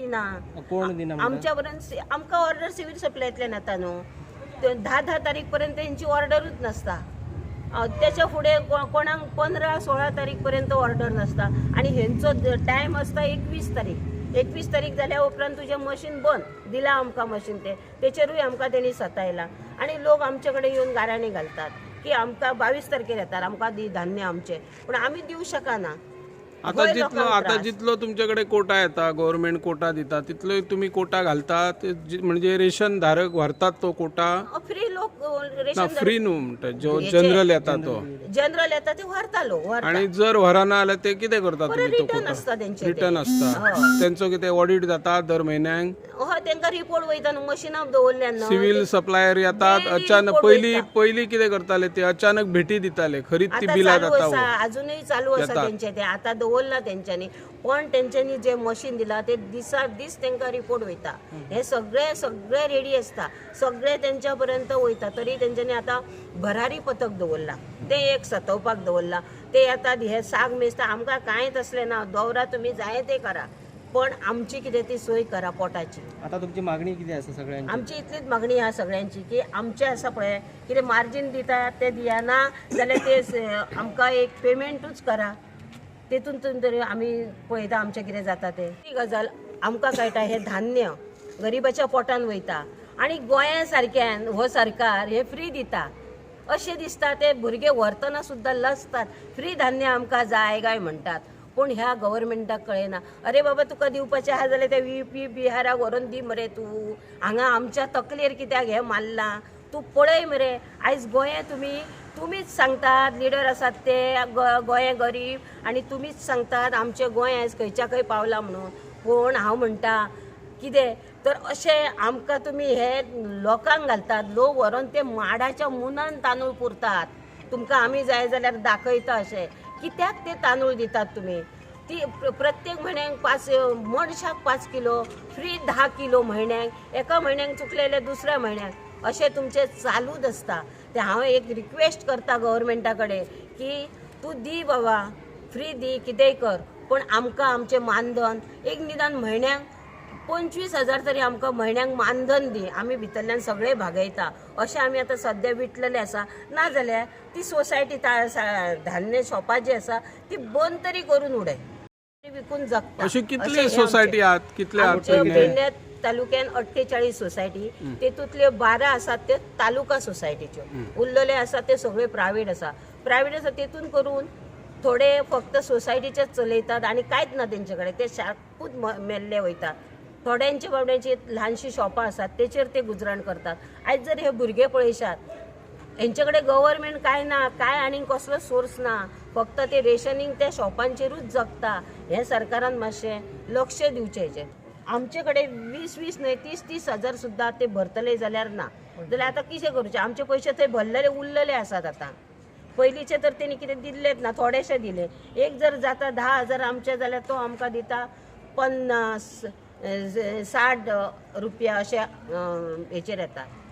दिना. कोण दिना म्हणटा? आमच्या पर्यंत आमकां ऑर्डर सिवील सप्लायतल्यान येता न्हू. ते 10-10 तारीख पर्यंत तेंची ऑर्डरूच नासता. त्याच्या फुडें कोणाक 15-16 तारीख पर्यंत ऑर्डर नासता आनी हेंचो टायम आसता 21 तारीख. 21 तारीख जाल्या उपरांत तुजें मशीन बंद दिलां आमकां मशीन तें, तेचेरूय आमकां तेणी सतायलां. आनी लोक आमचे कडेन येवन गाराणीं घालतात की आमकां 22 तारखेर येतात, आमकां दी धान्य आमचें, पूण आमी दिवं शकना. आता गोंय जितलो लोकांक आता त्रास. जितलो तुमचे कडेन कोटा येता, गव्हर्मेंट कोटा दिता, तितलो तुमी कोटा घालतात, म्हणजे रेशन धारक व्हरतात तो कोटा? फ्री लोक ना, रेशन फ्री न्हू म्हणटा, जो हेचे- जनरल येता तो. जनरल येता ते व्हरता लोक, व्हरता. आणि जर व्हरना जाल्यार ते कितें करता परत तुमी तो रिटर्न कोटा? आसता तेंचे ते. रिटर्न आसता. हय. तेंचो कितें ऑडिट जाता दर म्हयन्याक? हय, तेंकां रिपोर्ट वयता न्हू, मशिनां दवरल्या न्हू. सिव्हिल सप्लायर येतात Daily अचानक. report पयली वयता. पयली कितें करताले ते, अचानक भेटी दिताले, खरीच ती आतां बिलां चालू जाता. आसा, अजुनूय चालू आसा. येतात. तेंचे ते आतां दवरला तेंच्यांनी, पण तेंच्यांनी जे मशीन दिला ते दिसा दीस तेंकां रिपोर्ट वयता. हे सगळे सगळे रेडी आसता, सगळे तेंच्या पर्यंत वयता. तरी तेंच्यांनी आतां भरारी पथक दवरला, ते एक सतोवपाक दवरला. ते येतात हे साग मेजता. आमकां कांय तसलें ना, दवरा तुमी जाय ते करा, पण आमची कितें ती सोय करा पोटाची. आता तुमची मागणी कितें आसा सगळ्यांची? आमची इतलीच मागणी आहा सगळ्यांची की आमचें आसा पळय कितें मार्जीन दिता ते दियाना जाल्यार ते आमकां एक पेमेंटूच करा, तेतून तरी आमी पळयता आमचें कितें जाता तें. ती गजाल आमकां कळटा, हें धान्य गरिबाच्या पोटान वयता आनी गोंया सारक्यान हो सरकार हे फ्री दिता अशें दिसता. ते भुरगे व्हरतना सुद्दां लजतात, फ्री धान्य आमकां जाय काय म्हणटात, पूण ह्या गव्हर्मेंटाक कळना. अरे बाबा, तुका दिवपाचें आहा जाल्यार ते यूपी बिहाराक व्हरोन दी मरे तूं, हांगा आमच्या तकलेर कित्याक हें मारलां तूं पळय मरे. आयज गोंय तुमीच सांगतात लिडर आसात ते गोंय गरीब, आनी तुमीच सांगतात आमचें गोंय आयज खंयच्या खंय पावलां म्हणून. पूण हांव म्हणटा कितें तर अशें आमकां तुमी हे लोकांक घालतात, लोक व्हरोन ते माडाच्या मुनान तांदूळ पुरतात. तुमकां आमी जाय जाल्यार दाखयता अशें कित्याक ते तांदूळ दितात तुमी. ती प्रत्येक म्हयन्याक 5 मनशाक 5 किलो फ्री, 10 किलो म्हयन्याक, एका म्हयन्याक चुकलेले दुसऱ्या म्हयन्याक, अशें तुमचें चालूच आसता. ते हांव एक रिक्वेस्ट करता गव्हर्मेंटा कडेन की तूं दी बाबा, फ्री दी, कितेंय कर, पूण आमकां आमचें मानधन एक निदान म्हयन्याक 25,000 तरी आमकां म्हयन्याक मानधन दी, आमी भितरल्यान सगळें भागयता अशें आमी आतां सद्या विटलेलें आसा. नाजाल्यार ती सोसायटी धान्य शॉपां जी आसा ती बंद तरी करून उडय, विकून जगता. अशी अशें कितली हें सोसायटी आहात, कितले आहात आमचे पेडणे? पेडण्या तालुक्यान 48 सोसायटी, तेतूंतल्यो 12 आसात ते तालुका सोसायटीच्यो, उरलेले आसा ते सगळे प्रायवेट आसा. प्रायवेट आसा तेतून करून थोडे फक्त सोसायटीचेच चलयतात आनी कांयच ना तेंचे कडेन, ते सारकूच मेल्ले वयता. थोड्यांचे बाबड्यांची ल्हानशी शॉपां आसात तेचेर ते गुजराण करतात. आयज जर हे भुरगे पळयशात, हेंचे कडेन गव्हर्मेंट कांय ना, कांय आनीक कसलो सोर्स ना, फक्त ते रेशनींग त्या शॉपांचेरूच जगता. हें सरकारान मातशें लक्ष दिवचें हेचेर. आमचे कडेन 20-20 न्हय 30-30 हजार सुद्दां ते भरतले जाल्यार ना, जाल्यार आतां कितें करूचें? आमचे पयशे थंय भरलेले उरलेले आसात. आतां पयलींचे तर तेणी कितें दिल्लेच ना, थोडेशे दिले. एक जर जाता 10,000 आमचे जाल्यार तो आमकां दिता 50-60 रुपया अशे हेचेर येता.